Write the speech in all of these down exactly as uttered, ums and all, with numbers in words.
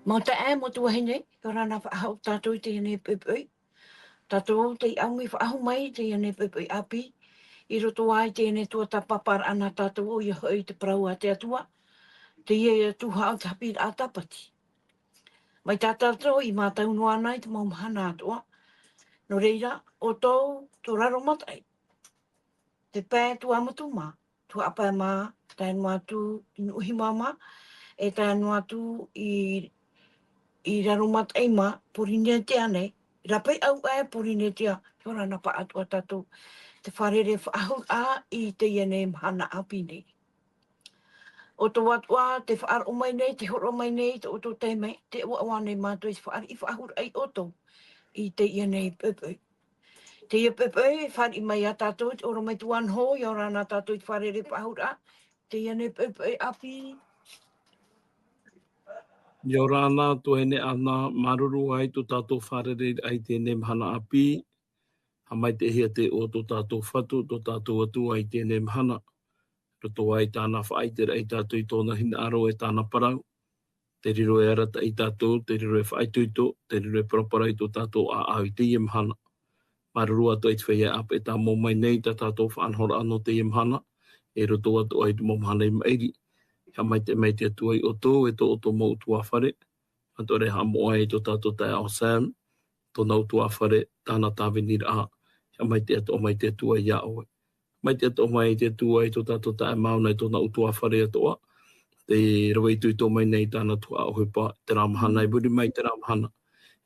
Mau taeaʻe, mau tuahine, ʻia ora na faʻahou tātou i teie nei poʻipoʻi. Tātou tei ʻāmui faʻahou mai i teie nei poʻipoʻi ʻāpī, i roto aʻe i teie nei tuatāpaparaʻa nā tātou ʻoia hoʻi te parau a te Atua, teie ia tuhaʻa o te haʻapiʻiraʻa tāpati. Mai tā tātou i mātau noa na i te mau mahana atoʻa. Nō reira, ʻoutou tō Raromataʻi, te pae Tuamotu mā, Tuhaʻa Pae mā, tae noa atu i Nuʻuhima mā, e tae noa atu i, i Raromataʻi mā, Pōrīnetia nei, Rāpaʻiʻau aʻe Pōrīnetia, ʻia ora na pāʻatoʻa tātou, te fārerei faʻahou ā i teie nei mahana ʻāpī nei. ʻOutou atoʻa tē faʻaroʻo mai nei, tē hōroʻa mai nei, tō ʻoutou taime, tē ʻoaʻoa nei mātou i te fāriʻi faʻahou raʻa ia ʻoutou i teie nei poʻipoʻi. Teie poʻipoʻi, fāriʻi mai ia tātou, te ʻorometua Noho, ʻia ora na tātou i te fārerei faʻahou raʻa, teie nei poʻipoʻi ʻāpī. ʻIa ora na, tuahine Ana, māuruuru ā i tō tātou fārereiraʻa i teie nei mahana ʻāpī, haʻamaitaʻihia te iʻoa o tō tātou Fatu, tō tātou Atua i teie nei mahana. Roto aʻe i tāna faʻaʻiteraʻa ia tātou i tōna hinaʻaro e tāna parau. Tē riro e arataʻi ia tātou, tē riro e faʻaitoito, tē riro e paraparau i tō tātou ʻāʻau i teie mahana. Māuruuru atoʻa i te feiā e ʻāpeʻe tāmau mai nei i tā tātou faʻanahoraʻa nō teie mahana, e roto atoʻa i te mau mahana i maʻiri. Haʻamaitaʻi mai te Atua ia ʻoutou, e tō ʻoutou mau ʻutuāfare, atoʻa ra e haʻamoʻa i tō tātou taeaʻe Sam, tōna ʻutuāfare, tāna tāviniraʻa, haʻamaitaʻi atoʻa mai te Atua ia ʻoe. Haʻamaitaʻi atoʻa mai te Atua i tō tātou taeaʻe Mauna i tōna ʻutuāfare atoʻa, tē rave itoito mai nei i tāna tuhaʻa ʻohipa, terā mahana, i muri mai i terā mahana,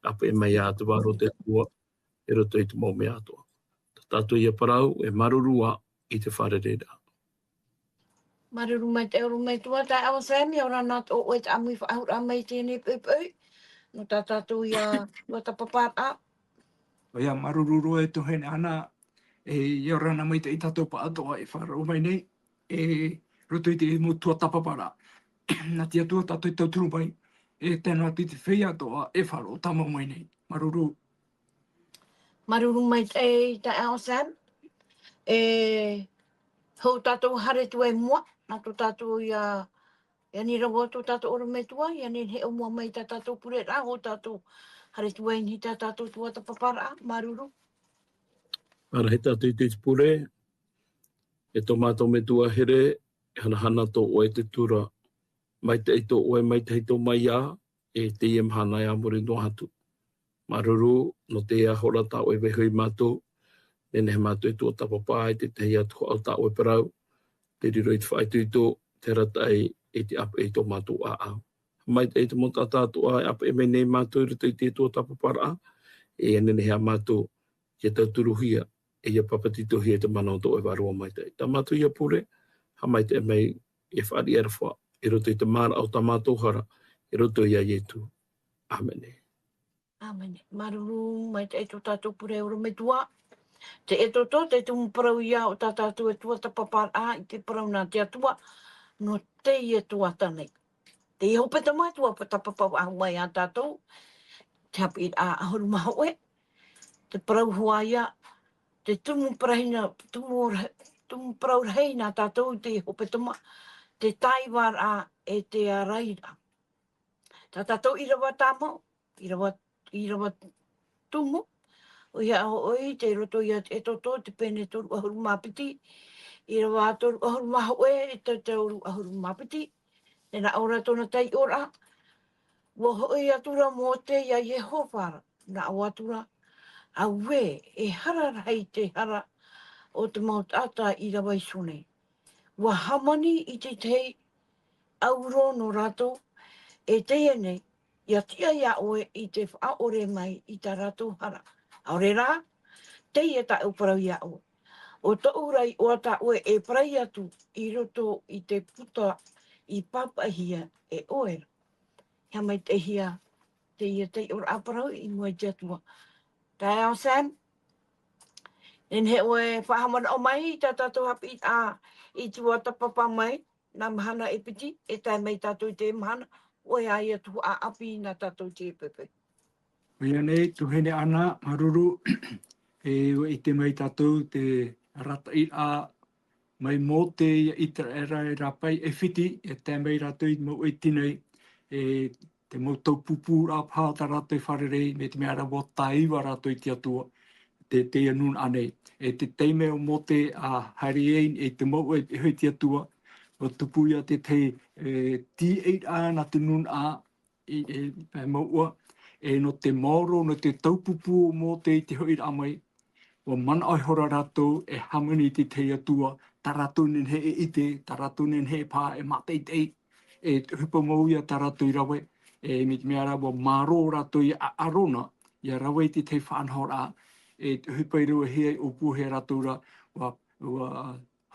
ʻāpeʻe mai ā te vārua o te Atua, i roto i te mau mea atoʻa. Tā tātou ia parau, e māuruuru ā i te fārereiraʻa. Māuruuru maitaʻi ʻorometua, taeaʻe Sam, ʻia ora na tō ʻoe ʻāmui faʻahou raʻa mai i teie nei poʻipoʻi, nō tā tātou ia tuatāpaparaʻa. ʻOia, māuruuru e tuahine Ana, e, ʻia ora na maitaʻi tātou pāʻatoʻa e faʻaroʻo mai nei, e, roto i te mau tuatāpaparaʻa. Nā te Atua tātou i tauturu mai, e tae noa atu i te feiā atoʻa e faʻaroʻo tāmau mai nei. Māuruuru. Māuruuru maitaʻi taeaʻe Sam. E, hou tātou haere atu i mua, nā tō tātou ia, ia nehenehe rave tō tātou ʻorometua, ia nehenehe ʻōmua mai tā tātou pure ra, hou tātou haere atu i niʻa i tā tātou tuatāpaparaʻa, māuruuru. Ārahi tātou i te pure, e tō mātou Metua here, e hanahana tō ʻoe te tura, maitaʻi tō ʻoe, maitaʻi tō mea, e teie mahana e a muri noa atu. Māuruuru, nō teie hora tā ʻoe e vaiiho ia mātou, nehenehe mātou e tuatāpapa i te tahi atu haʻau tā ʻoe parau, tē riro i te faʻaitoito, te arataʻi, e te ʻāpeʻe i tō mātou ʻāʻau. Maitaʻi te mau taʻata atoʻa e ʻāpeʻe mai nei ia mātou i roto i te tuatāpaparaʻa, e nehenehe ā mātou, ʻia tauturuhia, e ʻia pāpetitohia i te mana o tō ʻoe Vārua Maitaʻi. Tā mātou ia pure, haʻamaitaʻi mai, e fāriʻi aroha, i roto i te māraʻa o tā mātou hara, i roto ia Ietu. ʻĀmene. ʻĀmene. Māuruuru maitaʻi tō tātou pure ʻorometua. Te ʻEtoto, te tumu parau ia o tā tātou e tuatāpaparaʻa i te parau nā te Atua, nō teie tuhaʻa nei. Teie hepetoma e tuatāpapa faʻahou mai ia tātou, te haʻapiʻiraʻa ʻahuru mā hōʻē, te parau hoʻi ia, te tumu parau rahi, tumu ra-, tumu parau rahi nā tātou i teie hepetoma, te tāivaraʻa e te ārairaʻa. Tā tātou ʻīrava tāmau, ʻīrava, ʻīrava tumu, ʻoia hoʻi, tei roto ia te ʻEtoto, te pene toru ʻahuru mā piti, ʻīrava toru ʻahuru mā hōʻē, e te toru ʻahuru mā piti, e nā ʻō ra tōna taiʻoraʻa, ʻua hoʻi atura Mōte ia Iehova ra, nā ʻō atura, auē, e hara rahi te hara o te mau taʻata i rave iho nei. ʻUa hāmani i te tahi auro nō rātou, e teie nei, ʻia tiʻa ia ʻoe i te faʻaʻore mai i tā rātou hara. ʻAore rā, teie tāʻu parau ia ʻoe. ʻO tōʻu ra iʻoa tā ʻoe e parau atu i roto i te puta i pāpaʻihia e ʻoe ra. Haʻamaitaʻihia teie taiʻoraʻa parau i mua i te Atua. Taeaʻe Sam, nehenehe ʻoe e faʻahaʻamanaʻo mai i tā tātou haʻapiʻiraʻa i tuatāpapa mai, nā mahana e piti, e tae mai tātou i te mahana, ʻoia ia tuhaʻa ʻāpī nā tātou i te poʻipoʻi. ʻOia nei, tuahine Ana, māuruuru, e ʻua ʻite mai tātou te arataʻiraʻa mai Mōte ia Iteraera i Rāpaʻi ʻAifiti, e tae mai rātou i te mau ʻēti nei, e te mau taupupūraʻa paha tā rātou e fārerei, mai te mea ra ʻua tāiva rātou i te Atua, te, teie nūnaʻa nei. E te taime ʻo Mōte a haere ai, e te mau e, e hoʻi te Atua, ʻua tupu ia te tahi, e, tīaʻiraʻa nā te nūnaʻa, i, e, e mauʻa, e nō te maoro, nō te taupupū o Mōte i te hoʻiraʻa mai, ʻua manaʻo ihora rātou e hāmani i te tahi Atua, tā rātou nehenehe e ʻite, tā rātou nehenehe e pā, e mātaʻitaʻi, e ʻohipa mau ia tā rātou i rave, e mai te mea ra ʻua mārō rātou ia ʻĀ-, ʻĀrona, ia rave i te tahi faʻanahoraʻa, e ʻohipa i rave hia i ʻōpuahia rātou ra, ʻua, ʻua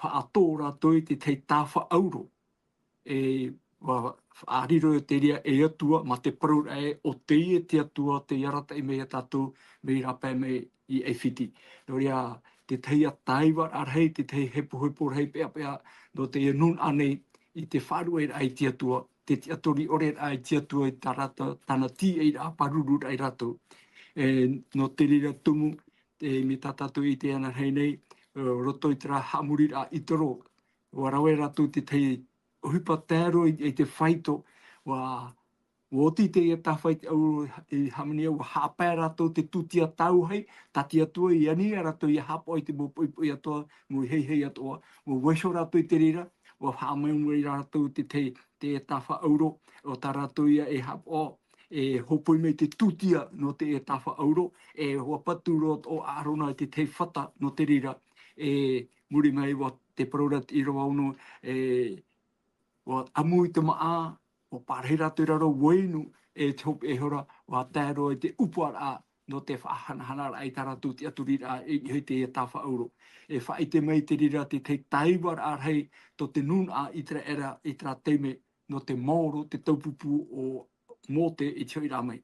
faʻatō rātou i te tahi tāfa ʻauro. E, ʻua faʻariro te reira e Atua, mā te parau ra ē, ʻo teie te Atua tei arataʻi mai ia tātou, mai rāpae mai i ʻAifiti. Nō reira, te tahi tāivaraʻa rahi, te tahi hepohepo rahi peʻapeʻa, nō teie nūnaʻa nei, i te faʻaruʻeraʻa i te Atua, te tiʻaturi ʻore raʻa i te Atua i tā rātou, tāna tīaʻiraʻa pāruru ra ia rātou. E, nō te reira tumu, e, mai tā tātou i ʻite ana rahi nei, e, roto i terā haʻamoriraʻa ʻĪtero, ʻua rave rātou te tahi ʻohipa taero i, i te faito, ʻua, ʻua oti teie tāfa i te ʻauro i hāmani, ʻua haʻapae rātou te tūtia tāuahi, tā te Atua i ani ia rātou ia haʻapaʻo i te mau poʻipoʻi atoʻa, mau heihei atoʻa, ʻua vaiiho rātou i te reira, ʻua haʻamau mai rātou te, te, te tāfa ʻauro, ʻo tā rātou ia e haʻapaʻo, e hōpoi mai te tūtia nō te tāfa ʻauro, e ʻua patu roa ʻo ʻĀrona i te tahi fata nō te reira, e muri mai ʻua te parau ra te ʻīrava ono, e, ʻua ʻamu i te māʻa, ʻua pārahi rātou i raro, ʻua inu, e te hopeʻa ihora, ʻua tae roa i te ʻupuaraʻa nō te faʻahanahanaraʻa i tā rātou tiʻaturiraʻa i, i te tāfa ʻauro. E faʻaʻite mai te reira te tahi tāivaraʻa rahi tō te nūnaʻa ʻĪteraʻera i terā taime nō te maoro, te taupupū o Mōte i te hoʻiraʻa mai.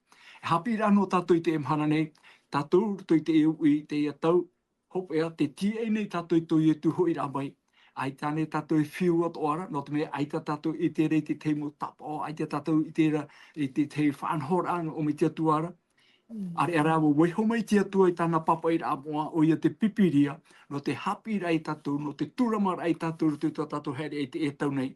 E haʻapiʻiraʻa noa tātou i teie mahana nei, tātou i roto i teie uʻi, teie tau, hopeʻa, tē tīaʻi nei tātou i tō Ietu hoʻiraʻa mai. ʻAita ānei tātou e fiu atoʻa ra, nō te mea ʻaita tātou i ʻite ra i te tahi mau tāpaʻo, ʻaita tātou i ʻite ra i te tahi faʻanahoraʻa nō ʻō mai te Atua ra. Mm. ʻĀreʻa rā, ʻua vaiiho mai te Atua i tāna pāpaʻiraʻa moʻa, ʻoia te Pīpīria, nō te haʻapiʻiraʻa ia tātou, nō te tūramaraʻa ia tātou, i roto i tō tātou haereʻa i teie tau nei.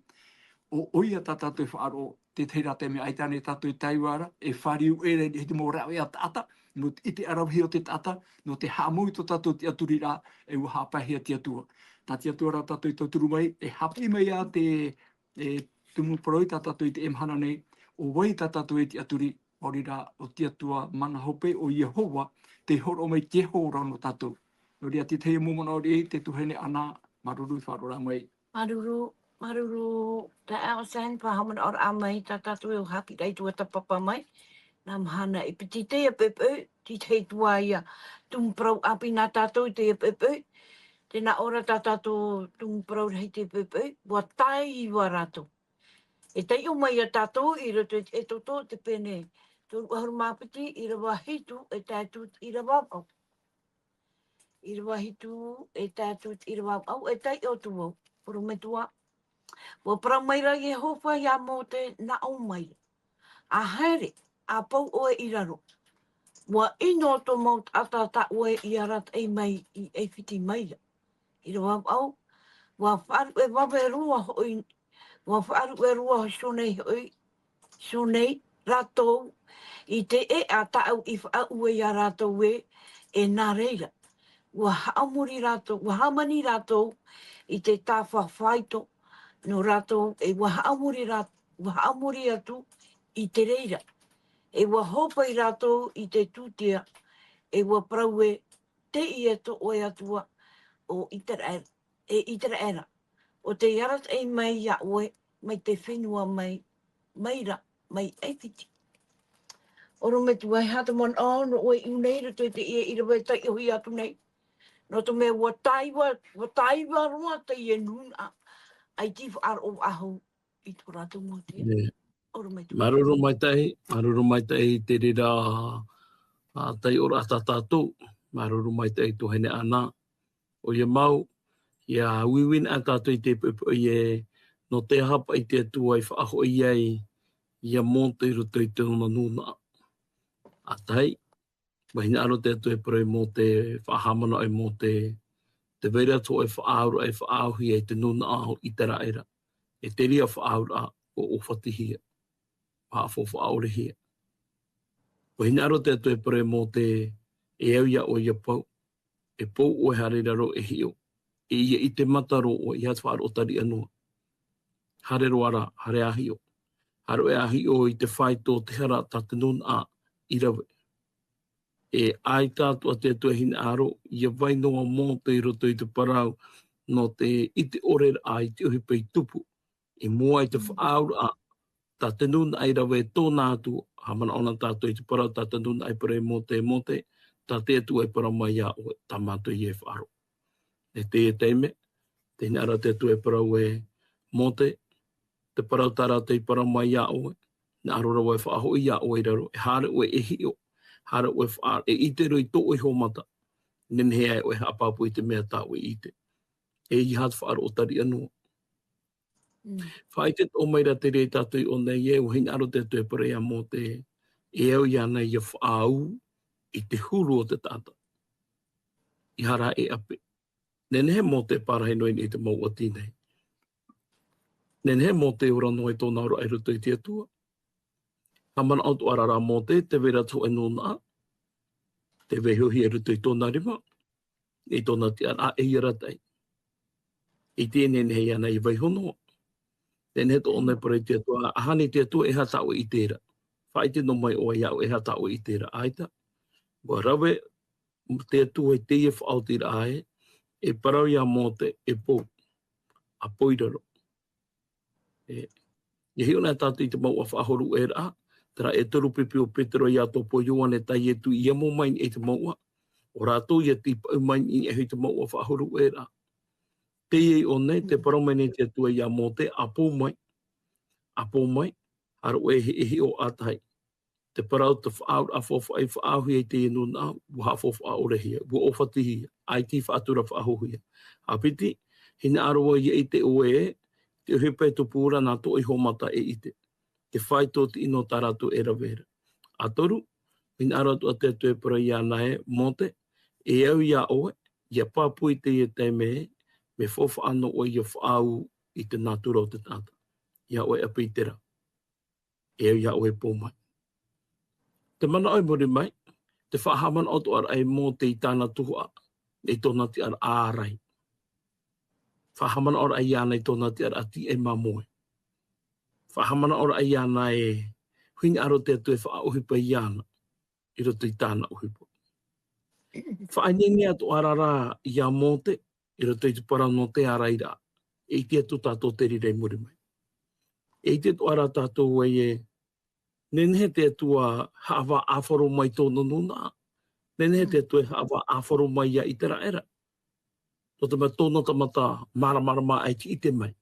ʻO, ʻoia tā tātou e faʻaroʻo, te tahi rā te mea ʻaita ānei tātou e tāiva ra, e fāriu ʻē ra i te mau rāveʻa taʻata, nō te ʻite ʻaravihi o te taʻata, nō te haʻamau i tō tātou tiʻaturiraʻa, e ʻua haʻapaehia te Atua. Tā te Atua rā tātou e tauturu mai, e haʻapiʻi mai ā te, e tumu parau tā tātou i teie mahana nei, ʻo vai tā tātou e tiʻaturi, ʻaore rā, ʻo te Atua mana hope, ʻo Iehova, tei hōroʻa mai te hora nō tātou. Nō reira, te tahi mau manaʻo riʻi, te tuahine Ana, māuruuru i faʻaroʻo mai. Māuruuru, māuruuru, taeaʻe Sam, faʻahaʻamanaʻoraʻa mai tā tātou e haʻapiʻiraʻa i tuatāpapa mai. Nā mahana ʻĒpiti teie poʻipoʻi, te tahi atu ā ia tumu parau ʻāpī nā tātou i teie poʻipoʻi. Tē nā ʻō ra tā tātou tumu parau rahi i teie poʻipoʻi, ʻua tāiva rātou. E taiʻo mai ia tātou i roto i te Exodo, te pene toru ʻahuru mā piti, ʻīrava hitu, e tae atu i te ʻīrava vaʻu. ʻĪrava hitu, e tae atu i te ʻīrava vaʻu, e taiʻo atu vau, ʻorometua. ʻUa parau mai ra Iehova ia Mōte, nā ʻō mai ra, ʻa haere, ʻa pau ʻoe i raro. ʻUa ʻino tō mau taʻata tā ʻoe i arataʻi mai i ʻAifiti mai ra. ʻĪrava vaʻu, ʻua faʻaruʻe vave roa hoʻi, ʻua faʻaruʻe roa hoʻi, sō nei hoʻi, sō nei rātou i te ʻēʻa tāʻu i faʻaue ia rātou ē, e nā reira, ʻua haʻamori rātou, ʻua hāmani rātou i te tāfa faito nō rātou, e ʻua haʻamori rā-, ʻua haʻamori atu i te reira, e ʻua hōpoi rātou i te tūtia, e ʻua parau ē, teie tō ʻoe Atua, ʻo Iteraera, e Iteraera, ʻo tei arataʻi mai ia ʻoe, mai te fenua mai, mai ra, mai ʻAifiti. ʻOrometua, e aha te manaʻo nō ʻoe i ʻō nei i roto i teie ʻīrava e taiʻohia atu nei? Nō te mea ʻua tāiva, ʻua tāiva roa teie nūnaʻa, ʻaita i faʻaroʻo faʻahou i tō rātou mau tia. Nē. ʻOrometua. Māuruuru maitaʻi, māuruuru maitaʻi i te reira, ā, taiʻoraʻa tā tātou, māuruuru maitaʻi tuahine Ana. ʻOia mau, ʻia uiuinaʻa tātou i te poʻipoʻi ē, nō te aha paʻi te Atua i faʻahoʻi ai ia Mōte i roto i tōna nūnaʻa. ʻA tahi, ʻua hinaʻaro te Atua e parau ia Mōte, faʻahaʻamanaʻo ia Mōte, tē vai ra atoʻa e faʻaauraʻa e faʻaauhia i te nūnaʻa o Iteraera, e te reira faʻaauraʻa ʻua ʻōfatihia. haʻafaufaʻa ʻore hia. ʻUa hinaʻaro te Atua e parau iā Mōte, e au iā ʻoe ʻia pau, e pou ʻoe haere i raro e hiʻo, e ʻia ʻite mata roa ʻoe, ʻeiaha te faʻaroʻo tariʻa noa. Haere roa rā, haere ā hiʻo. Haere ā hiʻo i te fāito o te hara tā te nūnaʻa i rave. E ʻaita atoʻa te Atua e hinaʻaro, ʻia vai noa Mōte i roto i te parau nō te ʻite ʻore raʻa i te ʻohipa i tupu. I mua i te faʻaauraʻa, tā te nūnaʻa i rave e tōna Atua, haʻamanaʻo na tātou i te parau tā te nūnaʻa i parau iā Mōte, Mōte, tā te Atua e parau mai iā ʻoe, tā mātou ïa e faʻaroʻo. E teie taime, tē hinaʻaro te Atua e parau e Mōte, te parau tā rātou i parau mai iā ʻoe, hinaʻaro rā vau e faʻahoʻi iā ʻoe i raro, e haere ʻoe e hiʻo, haere ʻoe e faʻa-, e ʻite roa i tō ʻoe iho mata, nehenehe ā ʻoe e haʻapāpū i te mea tā ʻoe e ʻite. ʻEiaha te faʻaroʻo tariʻa noa. Mm. Faʻaʻite atoʻa mai ra te reira tātou i ʻō nei ē, ʻua hinaʻaro te Atua e parau iā Mōte, e au iāna ʻia faʻaū i te huru o te taʻata. ʻEiaha rā e ʻape. Nehenehe Mōte e pārahi noa i niʻa i te mouʻa tīnai. Nehenehe Mōte e ora noa i tōna auraʻa i roto i te Atua. Haʻamanaʻo atoʻa ra Mōte, tē vai ra te hōʻē nūnaʻa, tē vaihōhia i roto i tōna rima, i tōna tiʻaraʻa, ʻeiaha rā taʻi. ʻIte nehenehe iāna ʻia vaiho noa. Nehenehe atoʻa e parau te Atua, ʻa, ʻaita e Atua, ʻeiaha tā ʻoe e ʻite ra. Faʻaʻite noa mai ʻoe iā ʻoe, ʻeiaha tā ʻoe e ʻite ra, ʻaita. ʻUa rave te Atua i teie faʻaotiraʻa ē, e parau iā Mōte, e pou, ʻa pou i raro. E, ʻia hiʻo na tātou i te mouʻa faʻahou ʻē ra, terā e toru pipi o Petero, Iakobo, Ioane, tā Ietu i amo mai i te mouʻa, ʻo rātou ïa tīpaʻu mai i niʻa i te mouʻa faʻahou ʻē ra. Teie i ʻō nei, tē parau mai nei te Atua iā Mōte, ʻa pou mai, ʻa pou mai, haere ʻoe e hiʻo ā tahi. Te parau, te faʻaauraʻa faufaʻa i faʻaauhia i teie nūnaʻa, ʻua haʻafaufaʻa ʻore hia, ʻua ʻōfatihia, ʻaita i faʻatura faʻahouhia. ʻA piti, hinaʻaro vau ʻia ʻite ʻoe ē, te ʻohipa e tupu ra nā tō ʻoe iho mata e ʻite. Te fāito, te ʻino tā rātou e rave ra. ʻA toru, hinaʻaro atoʻa te Atua e parau iāna ē, Mōte, e au iā ʻoe, ʻia pāpū i teie taime ē, mea faufaʻa noa ʻoe ʻia faʻaū i te nātura o te taʻata. ʻIa ʻoe e ʻape i terā. E au iā ʻoe e pou mai. Te manaʻo i muri mai, te faʻahaʻamanaʻo atoʻa ra e Mōte i tāna tuhaʻa, i tōna tiʻaraʻa ārai. Faʻahaʻamanaʻo ra iāna i tōna tiʻaraʻa tīaʻi māmoe. Faʻahaʻamanaʻo ra iāna e hinaʻaro te Atua e faʻaʻohipa iāna i roto i tāna ʻohipa. Faʻaineine atoʻa ra iā Mōte, i roto i te parau nō te ārairaʻa. E ʻite atu tātou te reira i muri mai. E ʻite atoʻa ra tātou ē, nehenehe te Atua haʻavāʻāfaro mai tōna nūnaʻa. Nehenehe te Atua e haʻavāʻāfaro mai iā ʻĪteraʻera. Nō te mea tōna tamata māramarama aʻe i te ʻite mai.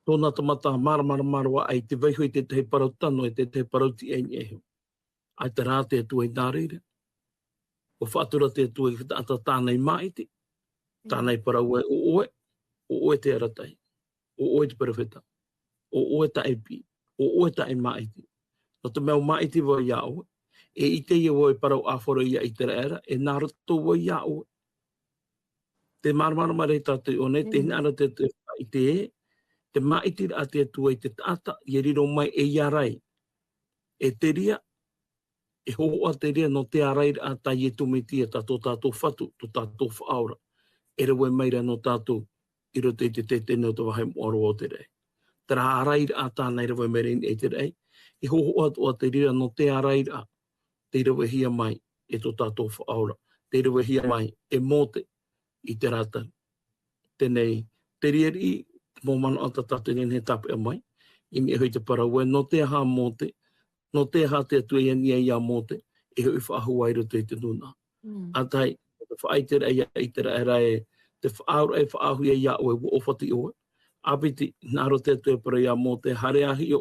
Tōna tamata māramarama roa aʻe i te vaiho i te tahi parau tano, i te tahi parau tīaʻi i niʻa iho. ʻAita rā te Atua i nā reira. ʻUa faʻatura te Atua i te taʻata tāna i māʻiti. Tāna i parau ē, ʻo ʻoe, ʻo ʻoe te arataʻi. ʻO ʻoe te perofeta. ʻO ʻoe taʻe piʻi. ʻO ʻoe taʻe māʻiti. Nō te mea ʻua māʻiti vau iā ʻoe. E ʻite ïa vau e parau ʻāfaro iā ʻĪteraʻera, e nā roto vau iā ʻoe. Te māramarama ra tātou i ʻō nei, te hinaʻaro te Atua e faʻaʻite ē, te māʻitiraʻa te Atua i te taʻata, ʻia riro mai ei ārai. E te reira, e hōhoʻa te reira nō te ārairaʻa tā Ietu Metia, tā tō tātou Fatu, tō tātou Faʻaora. E rave mai ra nō tātou, i roto i te teitei nei o te vāhi moʻa roa o te raʻi. Terā ārairaʻa tāna e rave mai ra i niʻa i te raʻi, e hōhoʻa atoʻa te reira nō te ārairaʻa, tei ravehia mai e tō tātou Faʻaora, tei ravehia mai e Mōte i terā tau. Teie, te reira, te mau manaʻo tā tātou e nehenehe e tāpeʻa mai, i niʻa iho i te parau ē, nō te aha Mōte, nō te aha te Atua i ani ai iā Mōte, e hoʻi faʻahou i roto i te nūnaʻa. Mm. ʻA tahi, te faʻaʻiteraʻa iā ʻĪteraʻera ē, te faʻaauraʻa e faʻaauhia iā ʻoe, ʻua ʻōfati ʻoe. ʻA piti, hinaʻaro te Atua e parau iā Mōte, haere ā hiʻo,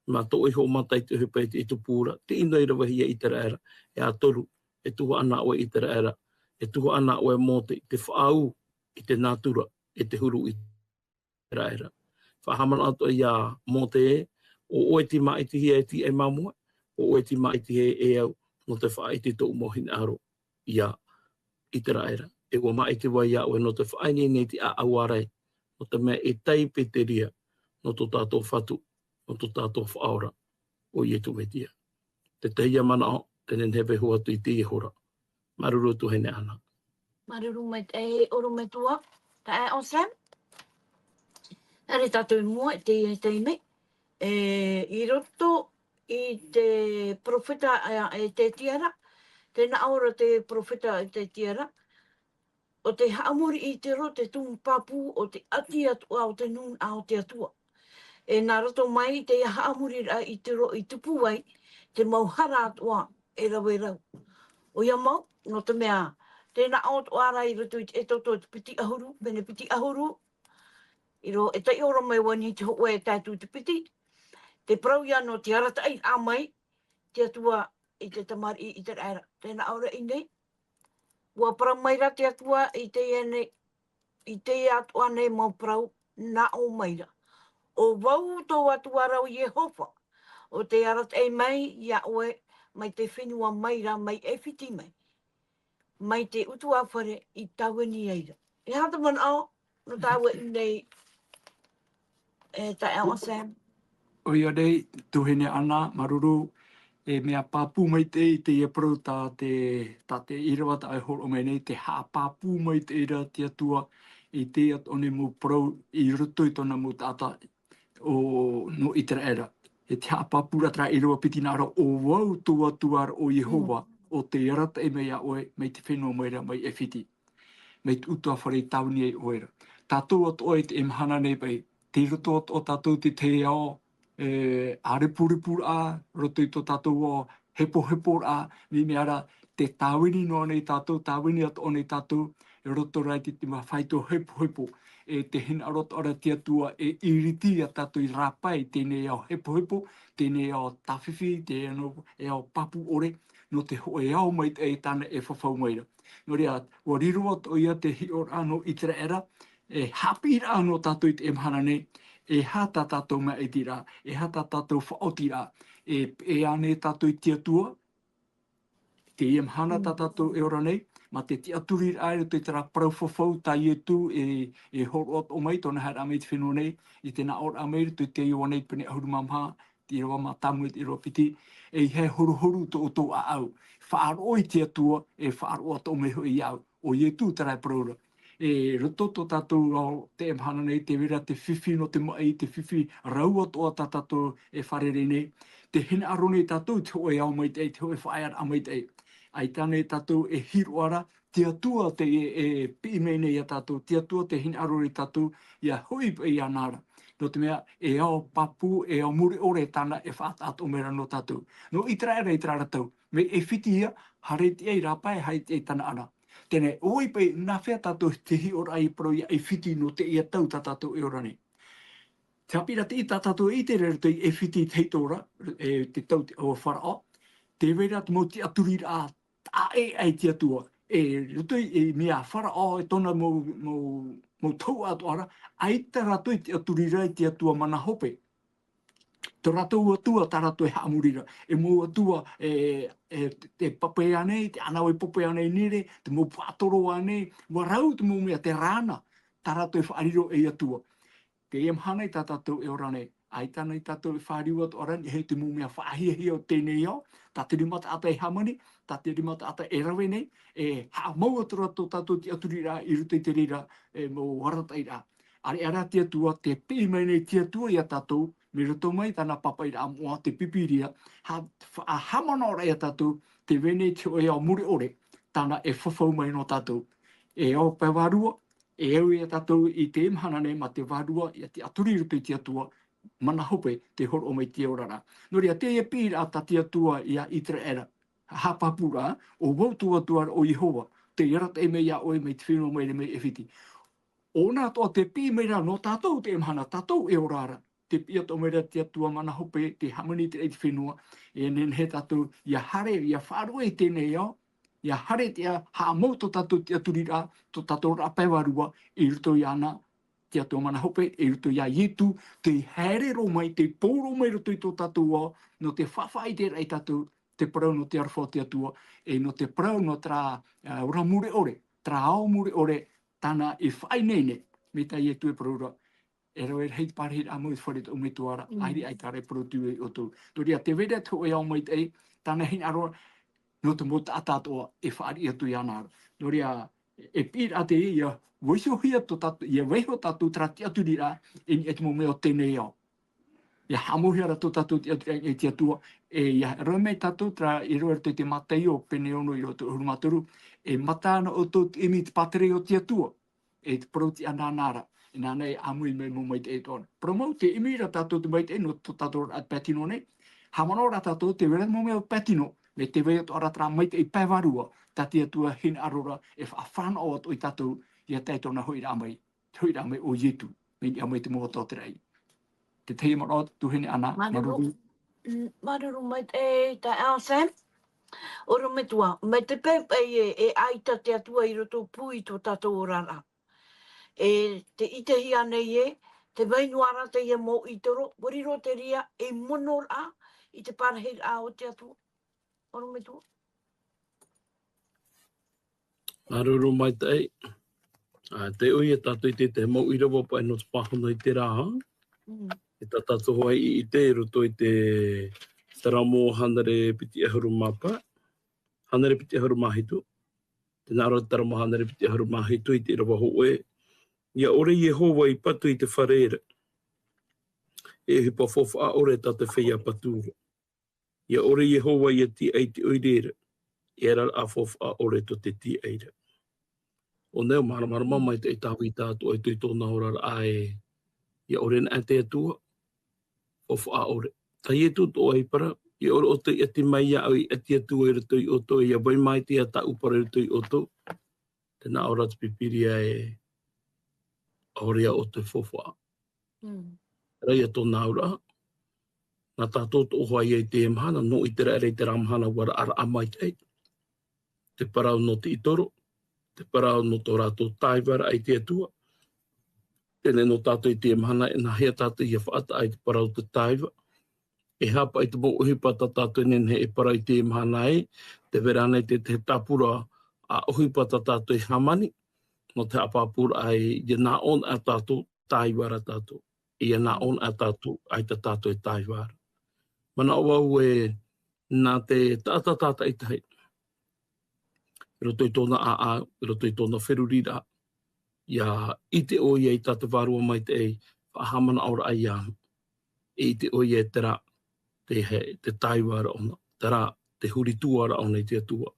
mā tō ʻoe iho mata i te ʻohipa i tupu ra, te ʻino i ravehia ʻĪteraʻera. E ʻa toru, e tuhaʻa na ʻoe ʻĪteraʻera, e tuhaʻa na ʻoe Mōte, i te faʻaū i te nātura, e te huru i ʻĪteraʻera. Faʻahaʻamanaʻo atoʻa iā Mōte ē, ʻo ʻoe tei māʻitihia e tīaʻi māmoe, ʻo ʻoe tei māʻitihia e au, nō te faʻaʻite i tōʻu mau hinaʻaro iā ʻĪteraʻera. E ʻua māʻiti vau iā ʻoe nō te faʻaineine i te ʻāʻau ārai, nō te mea e taipe te reira, nō tō tātou Fatu, nō tō tātou Faʻaora, ʻo Ietu Metia. Te tahi ia manaʻo, tē nehenehe e vaiiho atu i teie hora. Māuruuru Tuahine Ana. Māuruuru maitaʻi e ʻorometua, taeaʻe Sam. Haere tātou i mua i teie taime. E, i roto i te perofeta, e, e Ezekiela, tē nā ʻō ra te perofeta Ezekiela, ʻo tē haʻamori i te roto te tumu pāpū o te ʻati atoʻa o te nūnaʻa o te Atua. E nā roto mai i teie haʻamoriraʻa i te roto i tupu ai te mau hara atoʻa e rave rau. ʻOia mau, nō te mea, tē nā ʻō atoʻa ra i roto i te Exodo te piti ʻahuru, pene piti ʻahuru, i roto e taiʻo ra mai vau i te hōʻē e tae atu i te piti, te parau ia nō te arataʻiraʻa mai te Atua i te tamariʻi ʻĪteraʻera. Tē nā ʻō ra i ʻō nei, ʻua parau mai ra te Atua i teie nei, i teie atoʻa nei mau parau, nā ʻō mai ra. ʻO vau tō Atua ra ʻo Iehova, ʻo tē arataʻi mai ia ʻoe mai te fenua mai ra, mai ʻAifiti mai, mai te ʻutuāfare i tāvini ai ra. E aha te manaʻo nō tāua i ʻō nei, e taeaʻe Sam? ʻOia nei, Tuahine Ana, māuruuru, e mea pāpū maitaʻi teie parau tā te, tā te ʻīrava tā ʻoe e hōroʻa mai nei, tē haʻapāpū maitaʻi ra te Atua i teie atoʻa nei mau parau i roto i tōna mau taʻata ʻo, nō ʻĪteraʻera. E te haʻapāpū ra terā ʻīrava piti nā ʻō ra, ʻo vau tō Atua ra ʻo Iehova, ʻo tē arataʻi mai ia ʻoe mai te fenua mai ra, mai ʻAifiti, mai te ʻutuāfare i tāvini ai ʻoe ra. Tātou atoʻa i teie mahana nei paʻi, tei roto atoʻa tātou i te ao, e, ʻārepurepu ra, roto i tō tātou ao hepohepo ra, mea, mea ra, tē tāvini noa nei tātou, tāvini atoʻa nei tātou, i roto rā i te, te mau faito hepohepo, e tē hinaʻaro atoʻa ra te Atua e iriti ia tātou i rāpae i teie ao hepohepo, teie ao tāfifi, teie ao, e ao pāpū ʻore, nō te hōʻē ao maitaʻi tāna e fafau mai ra. Nō reira, ʻua riro atoʻa ia te hiʻoraʻa nō ʻĪteraʻera, e haʻapiʻiraʻa nō tātou i teie mahana nei, e aha tā tātou māʻitiraʻa, e aha tā tātou faʻaotiraʻa, e, e ʻia ʻō nei tātou i te Atua, teie mahana tā tātou e ora nei, mā te tiʻaturiraʻa i roto i terā parau fafau tā Ietu e, e hōroʻa atoʻa mai, tōna haereraʻa mai i te fenua nei, i te nā ʻōraʻa mai i roto i te Ioane pene ʻahuru mā maha, te ʻīrava mātāmua i te ʻīrava piti, ʻeiaha e horuhoru tō ʻoutou ʻāʻau. Faʻaroʻo i te Atua, e faʻaroʻo atoʻa mai hoʻi iāʻu. ʻO Ietu terā e parau ra. E roto tō tātou ao i teie mahana nei, tē vai ra te fifi nō te maʻi, te fifi rau atoʻa tā tātou e fārerei nei. Tē hinaʻaro nei tātou i te hōʻē ao maitaʻi, te hōʻē faʻaearaʻa maitaʻi. ʻAita nei tātou e hiroʻa ra, te Atua tē, e, e piʻi mai nei ia tātou, te Atua tē hinaʻaro ra ia tātou, ʻia hoʻi paʻi iāna ra. Nō te mea, e ao pāpū, e ao mure ʻore tāna e faʻataʻa atoʻa mai ra nō tātou. Nō ʻĪteraʻera i terā ra tau, mai ʻAifiti ia, haere atu ai i rāpae, haere atu ai i Tanaana. Teie nei, ʻoia paʻi, nā hea tātou te hiʻoraʻa i parau ia ʻAifiti nō teie tau tā tātou e ora nei. Te haʻapiʻiraʻa tā tātou e ʻite ra i roto i ʻAifiti i te heitōra, e, te tau o Faraō, tē vai ra te mau tiʻaturiraʻa taʻa ʻē aʻe i te Atua. E roto i, e, mea Faraō, e tōna mau, mau, mau tauʻa atoʻa ra, ʻaita rātou i tiʻaturi ra i te Atua mana hope. Tō rātou atua tā rātou e haʻamori ra, e mau atua, e, e, te pape ānei, te ʻānāvai pape ānei, nere, te mau faʻatoro ānei, ʻua rau te mau mea, te rāna, tā rātou e faʻariro ei atua. Teie mahana nei tā tātou e ora nei, ʻaita nei tātou e fāriu atoʻa ra, e te mau mea faʻahiahia o teie nei ao, tā te rima taʻata e hāmani, tā te rima taʻata e rave nei, e haʻamau atu ra tō tātou tiʻaturiraʻa i roto i te reira, e, mau arataʻiraʻa. ʻAreʻa rā te Atua, tē piʻi mai nei te Atua ia tātou, mai roto mai tāna pāpaʻiraʻa moʻa, te Pīpīria, ha-, fa-, ʻa haʻamanaʻo ra ia tātou, tē vai nei te hōʻē ao mure ʻore, tāna e fafau mai nō tātou. E ao pae vārua, e au ia tātou i teie mahana nei mā te vārua, ʻia tiʻaturi i roto i te Atua, mana hope, tē hōroʻa mai i te oraraʻa. Nō reira, teie piʻiraʻa tā te Atua ia ʻĪteraʻera, haʻapāpū ra, ʻo vau tō Atua ra ʻo Iehova, tē arataʻi mai ia ʻoe mai te fenua mai ra mai ʻAifiti. ʻO ʻōna atoʻa tē piʻi mai ra nō tātou i teie mahana, tātou e ora ra. Tē piʻi atoʻa mai ra te Atua mana hope, tē hāmani atu ra i te fenua, e nehenehe tātou ʻia haere, ʻia faʻaruʻe i teie nei ao, ʻia haere atu ʻia haʻamau tō tātou tiʻaturiraʻa, tō tātou rāpae vārua, i roto iāna, te Atua mana hope, i roto ia Ietu, tē haere roa mai, tē pō roa mai i roto i tō tātou ao, nō te faʻaʻiteraʻa ia tātou, te parau nō te aroha o te Atua, e nō te parau nō terā, ā, ora mure ʻore, terā ao mure ʻore, tāna e faʻaineine, mai tā Ietu e parau ra, e rave rahi te parahiraʻa mau i te fare o tō ʻoutou metua ra, ʻaita rā e parau atu iā ʻoutou. Nō reira, tē vai ra te hōʻē ao maitaʻi, tāna hinaʻaro, nō te mau taʻata atoʻa e fāriʻi atu iāna ra. Nō reira, e piʻiraʻa teie, ʻia vaihohia tō tātou, ʻia vaiho tātou terā tiʻaturiraʻa i niʻa i te mau mea o teie nei ao. ʻIa haʻamauhia rā tō tātou tiʻaturiraʻa i te Atua, e ʻia rave mai tātou terā i roto i te Mataio pene ono i roto ʻahuru mā toru, e mata ana ʻoutou i te ʻimi i te pātireia o te Atua, e te parau-tiʻa nāna ra, e nāna e ʻāmui mai mau maitaʻi atoʻa na. Parau mau, tē ʻimi ra tātou te maitaʻi nō tō tātou ra pae tino nei, haʻamanaʻo rā tātou tē vai ra mau mea pae tino, mai tē vai atoʻa ra terā maitaʻi pae vārua, tā te Atua e hinaʻaro ra, e faʻafānaʻo atoʻa ia tātou, ʻia tae i tōna hoʻiraʻa mai, te hoʻiraʻa mai o Ietu, mai niʻa mai te mau ata o te raʻi. Te tahi manaʻo, tuahine Ana, māuruuru. Māuruuru. Mm, māuruuru maitaʻi, e, taeaʻe Sam. ʻOrometua, mai te peu paʻi ē, e ʻaita te Atua i roto pū i tō tātou oraraʻa. E tē ʻitehia nei ē, tē vai noa ra teie mau ʻītoro, ʻua riro te reira ei monoraʻa i te parahiraʻa o te Atua. ʻOrometua. Māuruuru maitaʻi. Ā, tē ʻoi ia tātou i te, te mau ʻīrava paʻi nō te pāhono i terā. Mm. E tā tātou hoʻi i ʻite i roto i te Saramo hānere piti ʻahuru mā pae, hānere piti ʻahuru mā hitu. Tē nā ʻō ra te Saramo hānere piti ʻahuru mā hitu i te ʻīrava hōʻē. ʻIa ʻore Iehova i patu i te fare ra, e ʻohipa faufaʻa ʻore tā te feiā patu ra. ʻIa ʻore Iehova ʻia tiaʻi i te ʻoire ra, e araraʻa faufaʻa ʻore tō te tiaʻi ra. ʻO nei ʻua māramarama maitaʻi Tāvita atoʻa i tō, i tōna oraraʻa ē, ʻia ʻore anaʻe te Atua, faufaʻa ʻore. Tā Ietu atoʻa i parau, ʻia ʻore ʻoutou i ʻati mai iāʻu, i ʻati atu i roto iā ʻoutou, ʻia vai mai teie tāʻu parau i roto iā ʻoutou. Tē nā ʻō ra te Pīpīria ē, ʻaore ā ʻoutou e faufaʻa. Mm. Terā ia tōna auraʻa. Nā tātou atoʻa hoʻi ia i teie mahana, nō ʻĪteraʻera i terā mahana ʻua raʻaraʻa maitaʻi te parau nō te ʻītoro, te parau nō tō rātou tāivaraʻa i te Atua. Teie nei nō tātou i teie mahana, e nāhea tātou ʻia faʻataʻa i te parau o te tāiva? E aha paʻi te mau ʻohipa tā tātou e nehenehe e parau i teie mahana ē, tē vai ra ānei te, te tāpura ā ʻohipa tā tātou e hāmani, nō te haʻapāpūraʻa ē, ʻia nā ʻō na tātou, tāiva ra tātou. ʻIa nā ʻō na tātou, ʻaita tātou e tāiva ra. Manaʻo vau ē, nā te taʻata tātaʻitahi, i roto i tōna ʻāʻau, i roto i tōna feruriraʻa, ʻia ʻite ʻoia i tā te Vārua Maitaʻi faʻahaʻamanaʻoraʻa iāna. E ʻite ʻoia e terā, te, he, te tāivaraʻa ʻōna, terā, te huri tuaraʻa ʻōna i te Atua.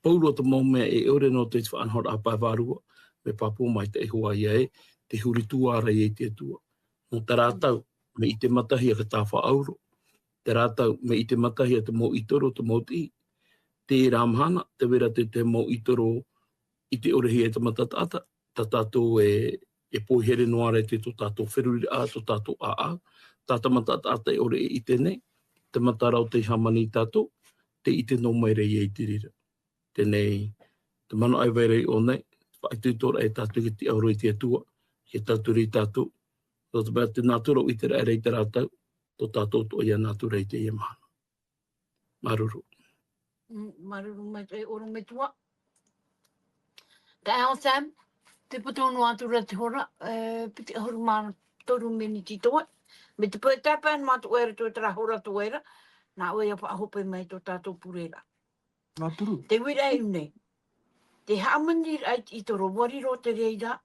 Pauroa te mau mea e ʻore noa atu i te Faʻanahoraʻa Pae Vārua, mea pāpū maitaʻi hoʻi ia ē, te huri tuaraʻa i te Atua. Nō terā tau, mea ʻite matahia te tāfaʻauro. Terā tau, mea ʻite matahia te mau ʻītoro, te mau tiʻi. Terā mahana, tē vai ra te, te mau ʻītoro, ʻite ʻore hia e te mata taʻata, tā tātou e, e poihere noa ra i te tō tātou feruriraʻa, tō tātou ʻāʻau, tā te mata taʻata e ʻore e ʻite nei, te mata rā o tei hāmani ia tātou, tē ʻite noa mai ra ia i te reira. Teie nei, te manaʻo e vai ra iō nei, faʻaitoitoraʻa ia tātou i te tiʻaoro i te Atua, ʻia tauturu ia tātou, nō te mea te nātura o ʻĪteraʻera i terā tau, tō tātou atoʻa ia nātura i teie mahana. Māuruuru. Mm, māuruuru maitaʻi ʻorometua. Taeaʻe Sam, tē pūtō noa atu ra te hora, e, piti ʻahuru mā toru miniti toe. Mai te peu e tae paʻi noa atu ʻoe i roto i terā hora toe ra, nā ʻoe ʻia faʻahope mai tō tātou pure ra. Māuruuru. Te uiraʻa i ʻō nei. Te hāmaniraʻa i te ʻītoro, ʻua riro te reira,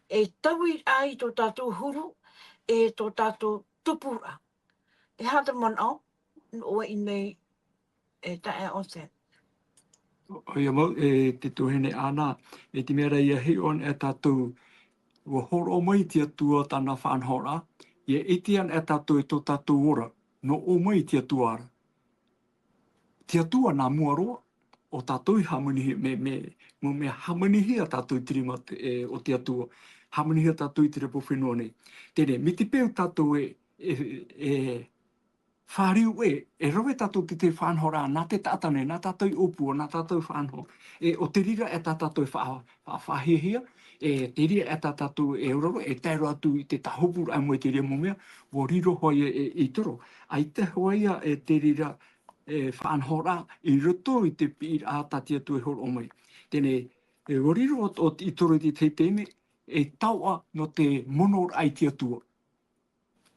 e taui ai tō tātou huru, e tō tātou tupuraʻa. E aha te manaʻo, nō ʻoe i ʻō nei, e taeaʻe Sam? ʻOia mau, e te tuahine Ana, e te mea ra ʻia hiʻo anaʻe tātou, ʻua hōroʻa mai te Atua tāna faʻanahoraʻa, ʻia ʻite anaʻe tātou i tō tātou ora, nō ʻō mai te Atua ra. Te Atua nā mua roa, ʻo tātou i hāmanihia, mea, mea, mea, mea hāmanihia tātou i te rima te, e, o te Atua, hāmanihia tātou i te repo fenua nei. Teie nei, mai te peu tātou e, e, e fāriu ē, e rave tātou i te, te faʻanahoraʻa, nā te taʻata nei, nā tātou i ʻōpua, nā tātou faʻanaho. E, ʻo te reira e tā tātou e faʻa-, faʻahiahia, e te reira e tā tātou e ororo, e tae roa atu i te tāhopuraʻa mai i te reira mau mea, ʻua riro hoʻi e, e, ʻītoro. ʻAita hoʻi ia e te reira, e, faʻanahoraʻa i roto i te piʻiraʻa tā te Atua e hōroʻa mai. Teie nei, e, ʻua riro ʻo, ʻo te ʻītoro i te tahi taime, e taoʻa nō te monoraʻa i te Atua.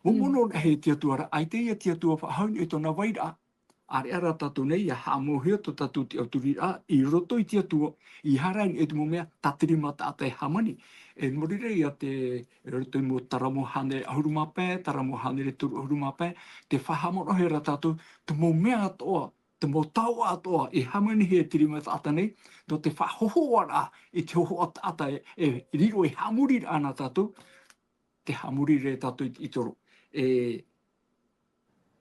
Momono rahi e te Atua ra, ʻaita ia te Atua faʻahou i tōna vairaʻa. ʻĀreʻa rā tātou nei, ʻia haʻamauhia tō tātou tiʻaturiraʻa i roto i te Atua, ʻeiaha rā i te mau mea tā te rima taʻata e hāmani. E muri rā ia te, i roto i mau Taramo hānere ʻahuru mā pae, Taramo hānere toru ʻahuru mā pae, tē faʻahaʻamanaʻohia ra tātou, te mau mea atoʻa, te mau taoʻa atoʻa, e hāmanihia e te rima taʻata nei, nō te faʻahōhoʻaraʻa i te hōhoʻa taʻata e, e riro e haʻamoriraʻa nā tātou, tē haʻamori ra tātou i te ʻītoro. E,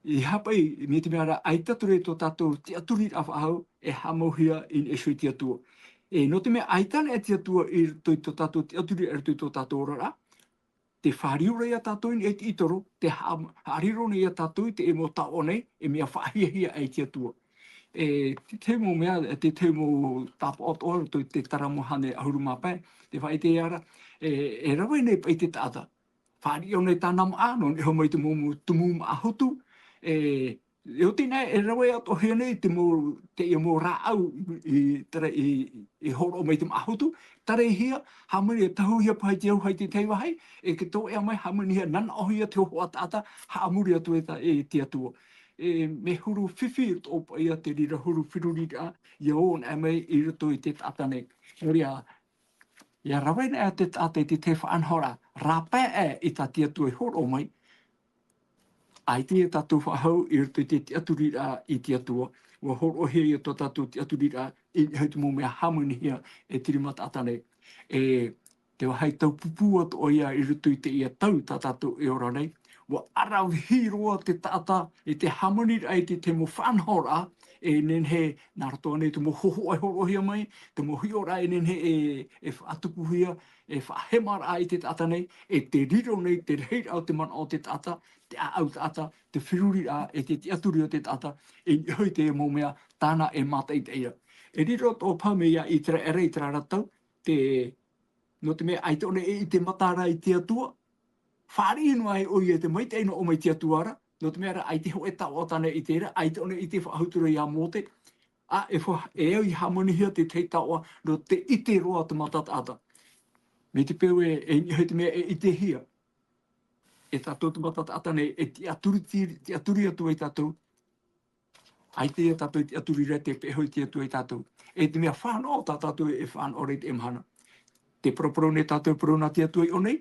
ʻeiaha paʻi, mai te mea rā, ʻaita atu ra tō tātou tiʻaturiraʻa faʻahou, e haʻamauhia i niʻa iho i te Atua. E, nō te mea ʻaita anaʻe te Atua i roto i tō tātou tiʻaturiraʻa, i roto i tō tātou oraraʻa, tē fāriu ra ia tātou i niʻa i te ʻītoro, tē haʻa-, haʻariro nei ia tātou i te mau taoʻa nei, e mea faʻahiahia aʻe i te Atua. E, te tahi mau mea, te tahi mau tāpaʻo atoʻa i roto i te Taramo hānere ʻahuru mā pae, tē faʻaʻite ia ra, e, e rave nei paʻi te taʻata. Fāriʻi ʻōna i tāna māʻa, nō niʻa iho mai te mau, mau tumu māʻa hotu, e, e oti nei, e rave atoʻahia nei te mau, teie mau rāʻau i, terā i, i hōroʻa mai te māʻa hotu, terehia, hāmani e tahuhia paʻi i te auahi i te tahi vāhi, e ke tōʻea mai, hāmanihia, nanaʻohia te hōhoʻa taʻata, haʻamori atu e ta-, e te Atua. E, mea huru fifi atoʻa paʻi ia te reira huru feruriraʻa, ʻia ō anaʻe mai i roto i te taʻata nei. Nō reira, ʻia rave anaʻe te taʻata i te tahi faʻanahoraʻa, rāpae aʻe i tā te Atua i hōroʻa mai, ʻaita ia tātou faʻahou i roto i te tiʻaturiraʻa i te Atua, ʻua hōroʻahia ia tō tātou tiʻaturiraʻa i niʻa i te mau mea hāmanihia e te rima taʻata nei. E, te vāhi taupupū atoʻa ia i roto i teie tau tā tātou e ora nei, ʻua ʻaravihi roa te taʻata i te hāmaniraʻa i te tahi mau faʻanahoraʻa, e nehenehe, nā roto ānei te mau hōhoʻa e hōroʻahia mai, te mau hiʻoraʻa e nehenehe e, e faʻatupuhia, e faʻahemaraʻa i te taʻata nei, e te riro nei te rahiraʻa o te manaʻo o te taʻata, te ʻāʻau taʻata, te feruriraʻa, e te tiʻaturi o te taʻata, i niʻa iho i te mau mea tāna e mātaʻitaʻi ra. E riro atoʻa paʻi mai ia ʻĪteraʻera i terā ra tau, te, nō te mea ʻaita ʻōna e ʻite mata ra i te Atua, fāriʻi noa ai ʻoia i te maitaʻi nō ʻō mai te Atua ra, nō te mea rā ʻaita hōʻē taoʻa tāna e ʻite ra, ʻaita ʻōna e ʻite faʻahou atu ra ia Mōte, ʻa, e fa-, e au i hāmanihia te tahi taoʻa nō te ʻite roa te mata taʻata. Mai te peu e, e niʻa iho i te mea e ʻitehia e tātou te mata taʻata nei, e tiʻaturi, tiʻaturi atu ai tātou, ʻaita ia tātou i tiʻaturi ra, tē peʻe hoʻi te Atua ia tātou. E te mea fānaʻo tā tātou e fānaʻo ra i teie mahana. Tē paraparau nei tātou e parau nā te Atua i ʻō nei,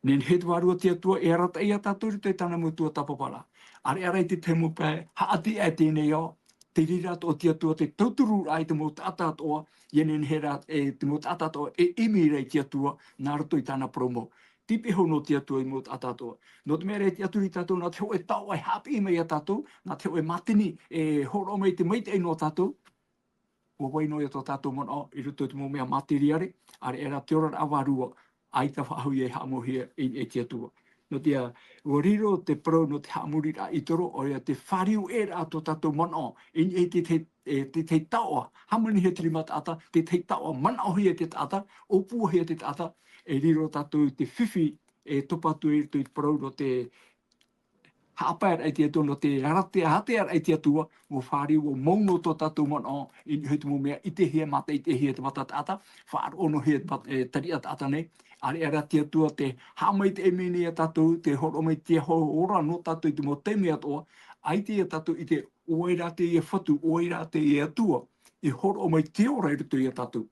nehenehe te Vārua te Atua e arataʻi ia tātou i roto i tāna mau tuatāpaparaʻa. ʻĀreʻa rā i te tahi mau pae, haʻati aʻe teie nei ao, te reira atoʻa te Atua te tautururaʻa i te mau taʻata atoʻa, ʻia nehenehe rā, e, te mau taʻata atoʻa e ʻimi ra i te Atua, nā roto i tāna parau mau. Tei peʻe hoʻi nō te Atua i mau taʻata atoʻa. Nō te mea rā e tiʻaturi tātou nā te hōʻē taoʻa e haʻapiʻi mai ia tātou, nā te hōʻē mātini e hōroʻa mai te maitaʻi nō tātou, ʻua vai noa ia tō tātou manaʻo i roto i te mau mea mātiriare, ʻāreʻa rā te oraraʻa vārua, ʻaita faʻahou ia e haʻamauhia i niʻa i te Atua. Nō te mea, ʻua riro te parau nō te haʻamoriraʻa ʻītoro, ʻoia te fāriu ʻē ra tō tātou manaʻo i niʻa i te, te, e, te, te taoʻa, hāmanihia te rima taʻata, te, te taoʻa manaʻohia te taʻata, ʻōpuahia te taʻata, e riro tātou i te fifi, e topa atu i roto i te parau nō te haʻapaeraʻa i te Atua, nō te arataʻi, arataʻiraʻa i te Atua, ʻua fāriu, ʻua mau noa tō tātou manaʻo i niʻa i te mau mea ʻitehia, mātaʻitaʻihia e te mata taʻata, faʻaroʻo noa hia e te mat-, e, tariʻa taʻata nei. ʻĀreʻa rā te Atua tē haʻamaitaʻi mai nei ia tātou, tē hōroʻa mai te aho ora nō tātou i te mau taime atoʻa, ʻaita ia tātou i ʻite, ʻo vai rā teie fatu, ʻo vai rā teie Atua, i hōroʻa mai te ora i roto ia tātou.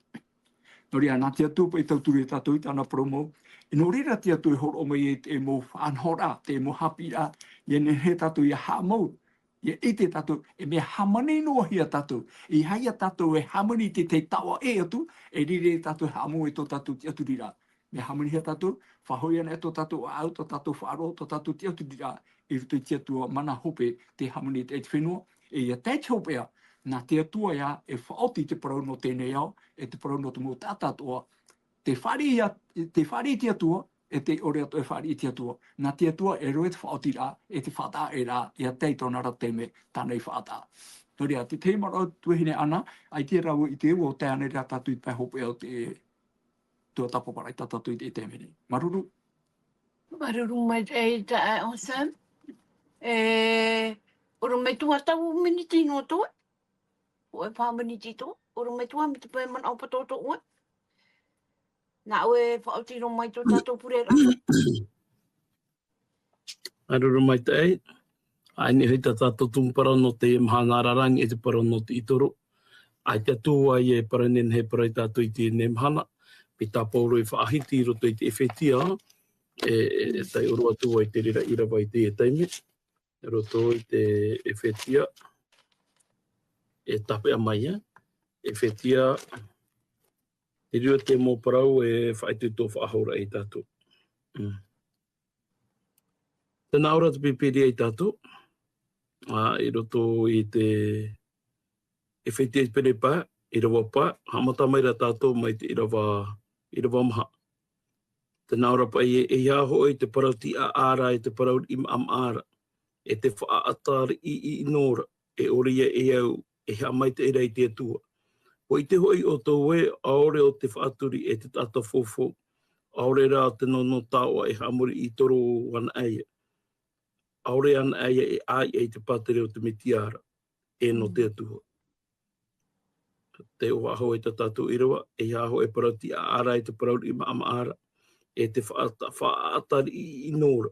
Nō reira, nā te Atua paʻi e tauturu ia tātou i tāna parau mau. E nō reira te Atua e hōroʻa mai i te mau faʻanahoraʻa, te mau haʻapiʻiraʻa, ʻia nehenehe tātou ʻia haʻamau, ʻia ʻite tātou, e mea hāmani noa hia tātou. ʻEiaha ia tātou e hāmani i te tahi taoʻa ʻē atu, e riro ia tātou e haʻamau i tō tātou tiʻaturiraʻa. Mea hāmanihia tātou, faʻahoʻi ana e tō tātou ʻāʻau, tō tātou faʻaroʻo, tō tātou tiʻaturiraʻa, i roto i te Atua mana hope, tē hāmani i te fenua, e ʻia tae i te hopeʻa, nā te Atua ïa e faʻaoti i te parau nō teie nei ao, e te parau nō te mau taʻata atoʻa, tē fāriʻi ia, tē fāriʻi i te Atua, e tē ʻore atoʻa e fāriʻi i te Atua. Nā te Atua e rave te faʻaotiraʻa, e te faʻataʻaʻēraʻa, ʻia tae i tōna ra taime, tāna i faʻataʻa. Nō reira, te tahi manaʻo tuahine Ana, ʻaita rāua i ʻite ʻua tae ana rā tātou i te pae hopeʻa o te tuatāpaparaʻa tā tātou i te, i te mea nei. Māuruuru. Māuruuru maitaʻi, e, Sam. E, ʻorometua, tau miniti noa atoʻa. Hōʻē paha miniti atoʻa. ʻOrometua, mai te pae manaʻo patoʻa atoʻa. Nā ʻoe e faʻaoti roa mai tō tātou pureraʻa. Māuruuru maitaʻi. ʻA ʻō nei hoʻi tā tātou tumu parau nō te mahana rarahi, e te parau nō te ʻītoro. ʻAita atu ā e parau nei, e parau ia tātou i teie mahana. Mai tā Paulo e faʻahiti i roto i te ʻEfetia, e, e, e taiʻo roa atu ā i te reira ʻīrava i teie taime. I roto i te ʻEfetia, e tāpeʻa mai, e. ʻEfetia, te reira te mau parau e faʻaitoito faʻahou ra ia tātou. Mm. Tē nā ʻō ra te Pīpīria ia tātou, ā, i roto i te ʻEfetia i te pene pae, ʻīrava pae, haʻamata mai ra tātou mai te ʻīrava, ʻīrava maha. Tē nā ʻō ra paʻi ē, ʻeiaha hoʻi te parau tiʻaʻā ra, e te parau riʻi maʻamaʻa ra, e te faʻaʻata riʻi ʻino ra, e ʻore ia e au, e haʻamaitaʻi ra i te Atua. ʻUa ʻite hoʻi ʻoutou ē, ʻaore ʻo te faʻaturi e te taʻata fofou, ʻaore rā ʻo te nonō taoʻa e haʻamori ʻītoro anaʻe ia. ʻAore anaʻe ia e ʻāiʻa i te pātireia o te Mesia ra, e nō te Atua. Tē ʻō faʻahou ai tā tātou ʻīrava, ʻeiaha hoʻi e parau tiʻaʻā ra, e te parau riʻi maʻamaʻa ra, e te faʻata-, faʻaʻata riʻi ʻino ra,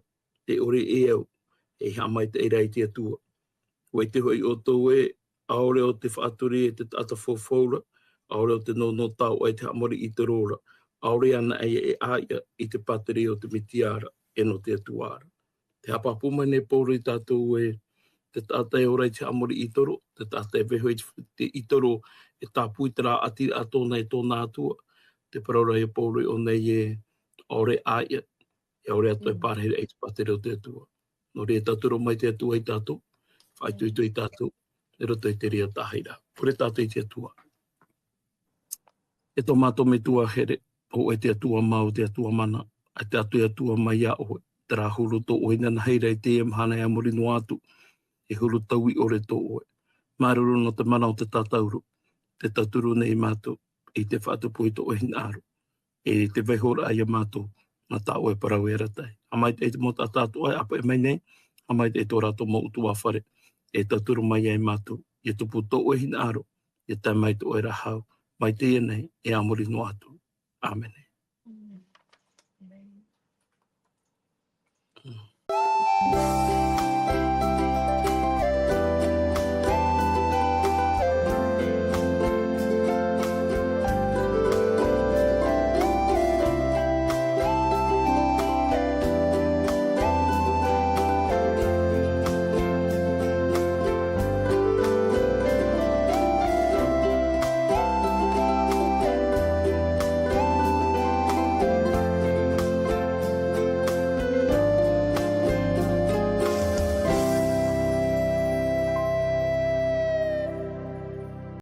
e ʻore e au, e haʻamaitaʻi ra i te Atua. ʻUa ʻite hoʻi ʻoutou ē, ʻaore ʻo te faʻaturi e te taʻata fofou ra, ʻaore ʻo te nonō taoʻa e te haʻamori ʻītoro ra, ʻaore anaʻe ia e ʻāiʻa i te pātireia o te Mesia ra, e nō te Atua ra. Tē haʻapāpū mai nei Paulo ia tātou ē, te taʻata e ora i te haʻamori ʻītoro, te taʻata e vaiiho i te, te ʻītoro e tāpū i te rāʻatiraʻa tōna e tōna Atua. Tē parau ra ia Paulo i ʻō nei ē, ʻaore ʻāiʻa, e ʻaore atoʻa e pārahi ra i te pātireia o te Atua. Nō reira, tauturu mai te Atua ia tātou, faʻaitoito ia tātou, i roto i te reira tahi ra. Pure tātou i te Atua. E tō mātou Metua here, ʻo ʻoe te Atua mau, te Atua mana, ʻaita atu e Atua mai iā ʻoe, terā huru tō ʻoe hinaʻaro ra i teie mahana e a muri noa atu, e huru taui ʻore tō ʻoe. Māuruuru nō te mana o te tātauro, tē tauturu nei mātou, i te faʻatupu i tō ʻoe hinaʻaro. E te vaiihoraʻa ia mātou, nā tā ʻoe parau e arataʻi. Haʻamaitaʻi i te mau taʻata atoʻa e ʻāpeʻe mai nei, haʻamaitaʻi i tō rātou mau ʻutuāfare, e tauturu mai ai mātou, ʻia tupu tō ʻoe hinaʻaro, ʻia tae mai tō ʻoe ra hau, mai teie nei, e a muri noa atu. ʻĀmene. ʻĀmene.